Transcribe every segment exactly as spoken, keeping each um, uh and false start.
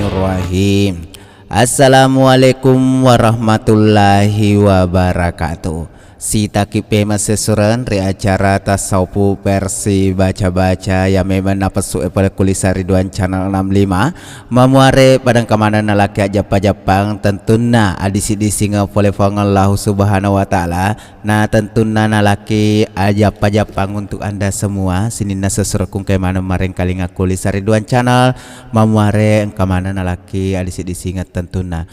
Bismillahirrahmanirrahim. Assalamualaikum warahmatullahi wabarakatuh. Sitaki pemeng sessureng ri acara Tasawufu versi baca-baca yang memang napessu e pole ku Lisa Ridwan Channel enam lima. Mamuare padang kamana nalaki ajappa-jappang, tentunna adisi-disingeng pole Puang Allahu Subhanahu wa Ta'ala. Na tentunna nalaki ajappa-jappang untuk Anda semua, sininna sessurekku engka maneng marengkalinga ku Lisa Ridwan Channel, mamuare engka maneng nalaki adisi-disingeng tentunna.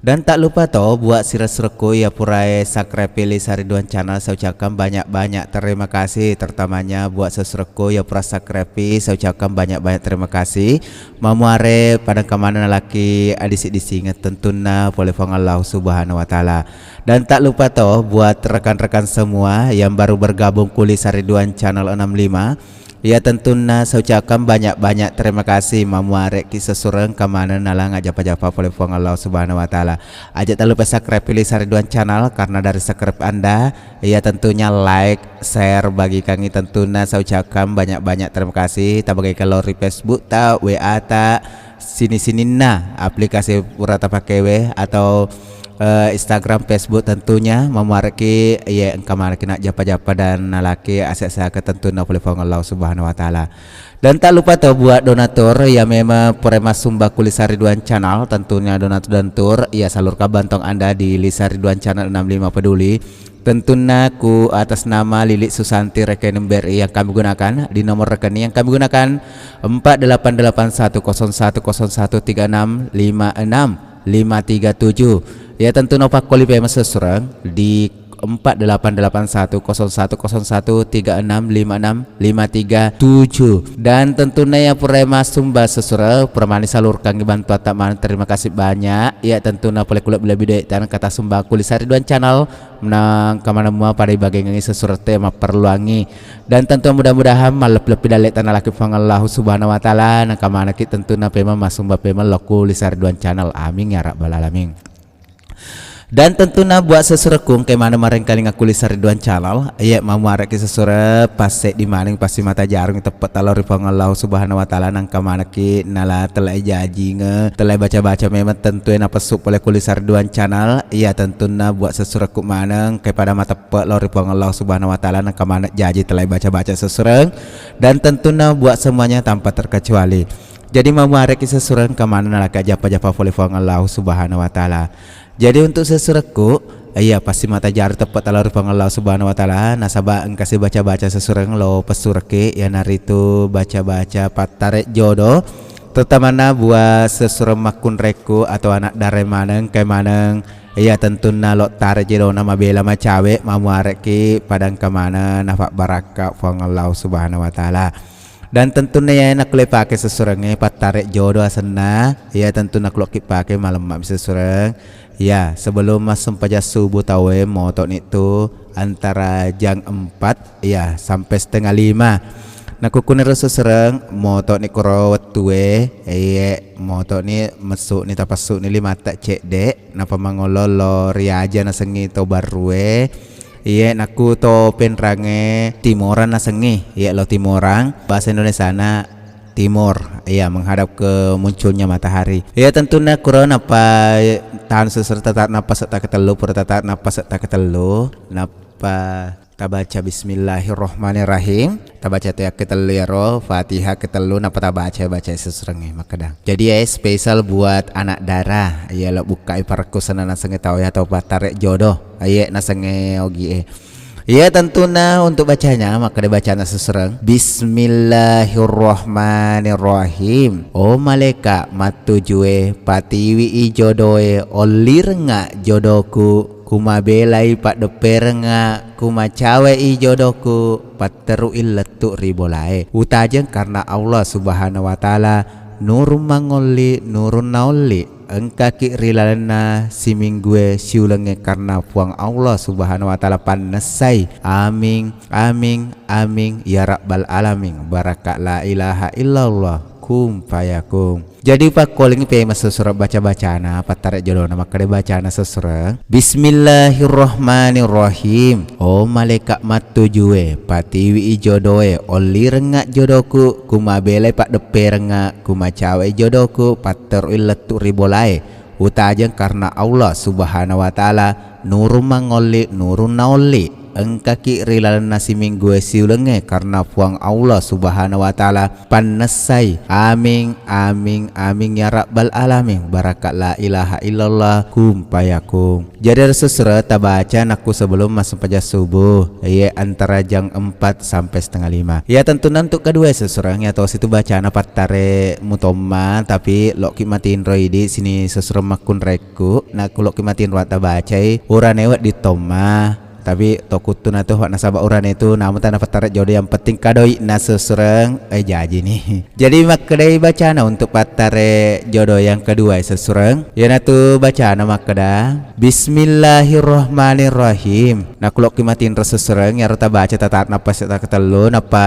Dan tak lupa to buat sessurekku iya purae subscribe Lisa Ridwan Channel, saya ucapkan banyak-banyak terima kasih, terutamanya buat sessurekku iya pura subscribe, saya ucapkan banyak-banyak terima kasih. Mamuare padang kamana nalaki adisi-disingeng tentunna pole Puang Allahu Subhanahu wa Ta'ala. Dan tak lupa to buat rekan-rekan semua yang baru bergabung ku Lisa Ridwan Channel enam lima. Ya tentunna saya ucapkan banyak-banyak terima kasih, mamuare ki sessureng engka maneng nalaki ajappa-jappa pole Puang Allahu Subhanahu wa Ta'ala. Aja tak lupa subscribe Lisa Ridwan Channel, karena dari subscribe Anda, ya tentunya like, share, bagikangi tentunna saya ucapkan banyak-banyak terima kasih. Tabagikan lao ri Facebook ta, W A ta, sini-sininna aplikasi pura tapakewe atau, eh, Instagram, Facebook tentunya, mamuare ki iya engka maneng ki najappa-jappa dan nalaki ase-ase ke tentunna pole Puang Allahu Subhanahu wa Ta'ala. Dan tak lupa to buat donatur yang memang pura massumba ku Lisa Ridwan Channel, tentunya donatur-donatur, ya salurkan bantuan Anda di Lisa Ridwan Channel enam lima Peduli. Tentunna ku atas nama Lili Susanti, rekening B R I yang kami gunakan, di nomor rekening yang kami gunakan empat delapan delapan satu kosong satu kosong satu tiga enam lima enam lima tiga tujuh. Ya tentunna pakkoli pemeng sessureng di empat delapan delapan satu kosong satu kosong satu tiga enam lima enam lima tiga tujuh. Dan tentunna iya pura massumba sessureng, pura mani salurkangi bantuatta maneng, terima kasih banyak. Ya tentunna pole ku lebbi-lebbi doe' ta engka tasumba ku Lisa Ridwan Channel, na engka maneng mua pada ibagengengi sessureng te mapperluangi. Dan tentu mudah-mudahan malleppi-leppi dalle'ta nalaki Puang Allahu Subhanahu wa Ta'ala, na engka maneng ki tentunna pemeng massumba pemeng lao ku Lisa Ridwan Channel. Amin ya rabbal alamin. Dan tentunna buat sessurekku engka maneng marengkalinga ku Lisa Ridwan Channel, iya mamuare ki sessureng passeddi maneng passimata jarung teppe' ta lao ri Puang Allahu Subhanahu wa Ta'ala, na engka maneng ki nala tellai jajingeng, tellai baca-baca memang tentu e napessu pole ku Lisa Ridwan Channel. Iya tentunna buat sessurekku maneng engka pada mateppe' lao ri Puang Allahu Subhanahu wa Ta'ala, na engka maneng jaji tellai baca-baca sessureng. Dan tentunna buat semuanya tanpa terkecuali. Jadi mamuare ki sessureng engka maneng nalaki ajappa-jappa pole Puang Allahu Subhanahu wa Ta'ala. Jadi untuk sessurekku, iya passimata jarung teppe' ta lao ri Puang Allahu Subhanahu wa Ta'ala, nasaba engka si baca-baca sessureng lao pessureki, iyanaritu baca-baca pattare jodo, terutamana buat sessureng makkunraikku atau anak dara maneng, engka maneng, iya tentunna lao tare jodona mabela macawe, mamuare ki pada engka maneng napabbarakka Puang Allahu Subhanahu wa Ta'ala. Dan tentunna iya nakkulle pake sessurengnge pattare jodo asenna, iya tentunna kuloki pake malemma mi sessureng. Iya, sebelum massempajang subuh tauwe moto'ni tu antara jam empat, iya, sampai setengah lima. Nakukkuniro sessureng moto'ni kuro wettue, iye, moto'ni messu'ni tapessu'ni limatta cedde', nappa mangolo lao ri aja nasengngi to barrue. Iye, nakku to penrangnge Timorang nasengngi, iye, lao Timorang, bahasa Indonesiana Timor, iya, menghadap ke munculnya matahari. Iya, tentunna kuro nappa tanu sessureng tata' nappase' ta ketellu, pura tata' nappase' ta ketellu, nappa tabaca Bismillahirrahmanirrahim. Tabaca to yakketellu iyaro, Fatihah ketellu, nappa tabaca, baca sessurengnge makkeda. Jadi, eh, spesial buat anak dara, iya, lao bukkai parekkusenna nasengnge tau e atau pattare jodo, iye, nasengnge ogi e. Iya, tentunna untuk bacanya, makkeda bacana sessureng, Bismillahirrahmanirrahim. O malaeka' mattujue, patiwi i jodoe, ollirengnga jodoku, kumabelai paddepperengnga, kumacawe i jodoku, patterui lettu ri bolae. Utajeng karena Allah Subhanahu wa Ta'ala, nurung mangolli, nurung naolli. Engkaki ri lalenna siminggue, siulengnge karena Puang Allah Subhanahu wa Ta'ala pannessai. Aming, aming, aming, ya rabbal alamin. Barakka la ilaha illallah. Kun fayakun. Jadi pakkoling pemeng sesureng baca-bacana, pattare jodona makkeda bacana sesureng. Bismillahirrahmanirrahim. Oh malaeka mattujue, patiwi i jodoe, ollirengnga jodoku, kumabelai paddepperengnga, kumacawai jodoku, patterui lettu ri bolae. Utajeng karena Allah Subhanahu wa Ta'ala, nurung mangolli, nurung naolli. Engkaki ri lalenna siminggue siulengnge karena Puang Allah Subhanahu wa Ta'ala pannessai. Amin, amin, amin ya rabbal alamin. Barakat la ilaha illallah, kun fayakun. Jadi ero sesureng tabaca nakku sebelum massempajang subuh, iye antara jam empat sampai setengah lima. Ya tentunna untuk kedua sesureng ya tosi tu bacana pattare mutomma, tapi lokki matinro idi sini sesureng makkunraikku, nakku lokki matinro tabacai urane wedding tomma. Tapi to kuttu na tu nasaba urane tu namu tana pattare jodo, yang penting kadoi na sesureng, eh jaji ni. Jadi makkedai bacana untuk pattare jodo yang kedua sesureng. Iyanatu bacana makkeda, Bismillahirrahmanirrahim. Nakulokki matinro sesureng, iyaro tabaca tatak napas takatellu, nappa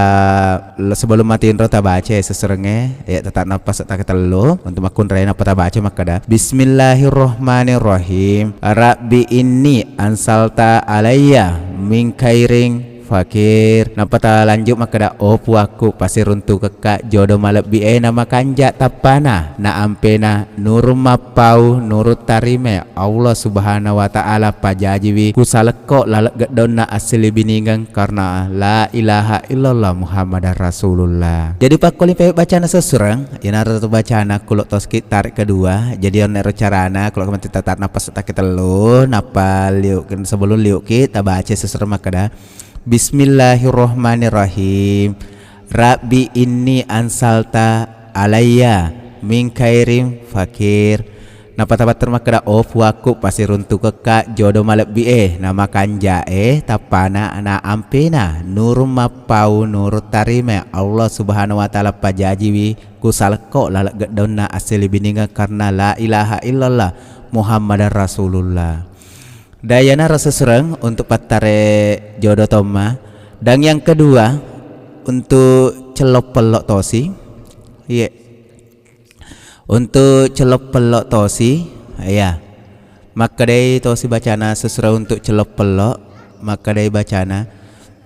le-, sebelum matinro tabaca sesurengnge, ya tatak napas takatellu untuk makkunrai nappa tabaca makkeda, Bismillahirrahmanirrahim. Rabbi inni ansalta alayya min khairin fakir. Nappa talanjut makkeda, oh puakku, pasiruntukekka jodo malebbi e na makanja tappana na ampena nurung mappau nurung tarime Allah Subhanahu wa Ta'ala pajajiwi kusalekko laleng geddonna assilibiningeng karena la ilaha illallah Muhammadar Rasulullah. Jadi pakkoli pe bacana sesureng, iyanaro tu bacana kulo toski tarik kedua. Jadi onnero carana kulo kementi tatak napas takatellu, nappa liuk, sebelum liuki tabaca sesureng makkeda, Bismillahirrahmanirrahim. Rabbi inni ansalta alayya min khairin fakir. Nappa tabatter makkeda, oh puakku, pasiruntukekka jodo malebbi e na makanja e tappana na ampena nurung mappau nurung tarime Allah Subhanahu wa Ta'ala pajajiwi kusalekko laleng geddonna assilibiningeng karena la ilaha illallah Muhammadar Rasulullah. Dan iyanaro sesureng untuk pattare jodo tomma. Dan yang kedua, untuk cello pello tosi. Iye. Untuk cello pello tosi, iya. Makkedai tosi bacana sesureng untuk cello pello, makkedai bacana,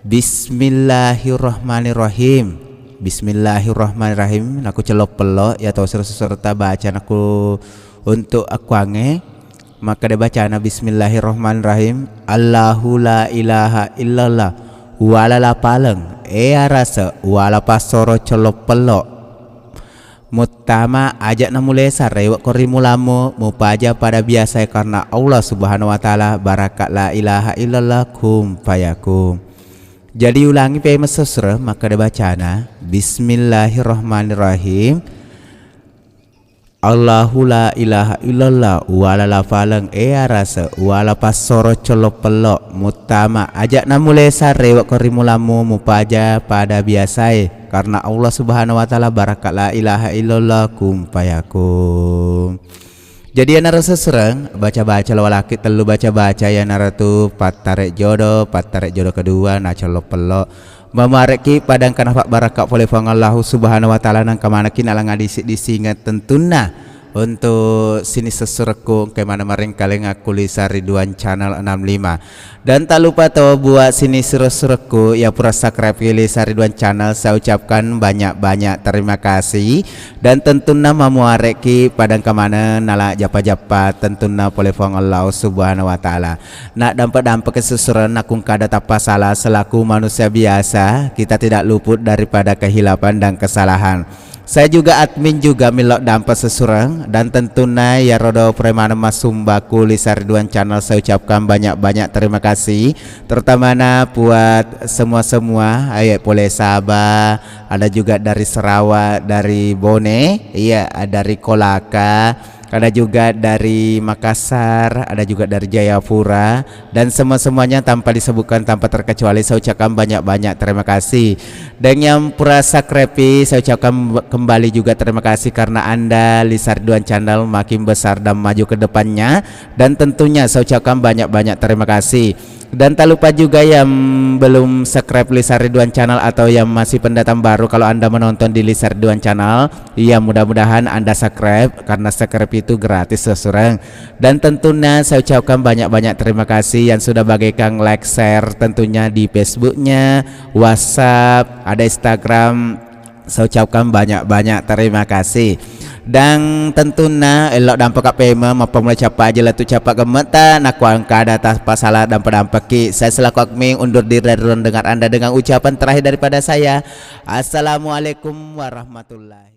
Bismillahirrahmanirrahim. Bismillahirrahmanirrahim. Naku cello pello, ya tosi sesureng tabaca naku untuk akuangnge. Makkeda bacana, Bismillahirrahmanirrahim. Allahu la ilaha illallah. Uwala lapaleng, e arase, uwala passoro cello pello. Muttama aja namulesa rewe ko ri mulammu, mupaja pada biasa karena Allah Subhanahu wa Ta'ala, barakat la ilaha illallah, kun fayakun. Jadi ulangi pe mesesre makkeda bacana, Bismillahirrahmanirrahim. Allahu la ilaha illallah, uwala lapaleng e arase, uwala passoro collo pello, muttama, aja namulesa rewe ko ri mulammu, mupaja pada biasae, karena Allah Subhanahu wa Ta'ala, barakat la ilaha illallah, kun fayakun. Jadi, iyanaro sesereng, baca-baca lo walaki tellu baca-baca, iyanaro tu pattare jodo, pattare jodo kedua, na collo pello. Mamuarekki pada engka nafabbarakka pole Puang Allahu Subhanahu wa Ta'ala, nangka manekki nalangnga disi-disingeng tentunna untuk sining sessurekku engka maneng marengkalengakku Lisa Ridwan Channel enam lima. Dan tak lupa to buat sining sessurekku ya pura subscribe Lisa Ridwan Channel, saya ucapkan banyak-banyak terima kasih. Dan tentunna mamuarekki pada engka maneng nala jappa-jappa tentunna pole Puang Allahu Subhanahu wa Ta'ala. Naddampe-dampeke sesureng nakungkada tappa sala selaku manusia biasa, kita tidak luput daripada kehilapan dan kesalahan. Saya juga admin juga millau dampe sesureng, dan tentunna iyarodo premaneng massumba ku Lisa Ridwan Channel, saya ucapkan banyak-banyak terima kasih, terutamana buat semua-semua, ayo pole Sabah, ada juga dari Sarawak, dari Bone, iya, dari Kolaka, ada juga dari Makassar, ada juga dari Jayapura, dan semua-semuanya tanpa disebutkan, tanpa terkecuali, saya ucapkan banyak-banyak terima kasih. Dan yang pura subscribe, saya ucapkan kembali juga terima kasih karena Anda, Lisa Ridwan Channel, makin besar dan maju ke depannya. Dan tentunya saya ucapkan banyak-banyak terima kasih. Dan tak lupa juga yang belum subscribe Lisa Ridwan Channel atau yang masih pendatang baru, kalau Anda menonton di Lisa Ridwan Channel, ya mudah-mudahan Anda subscribe, karena subscribe itu gratis, seseorang. Dan tentunya saya ucapkan banyak-banyak terima kasih yang sudah bagikan like, share, tentunya di Facebooknya, WhatsApp, ada Instagram. Saya ucapkan banyak-banyak terima kasih. Dan tentunya elok dampa ka pema, mappammula cappa aja latu cappa gemeta, nakuangka ada tappa salah dampa-dampaki. Saya selaku admin undur diri dari ruang dengar Anda dengan ucapan terakhir daripada saya. Assalamualaikum warahmatullahi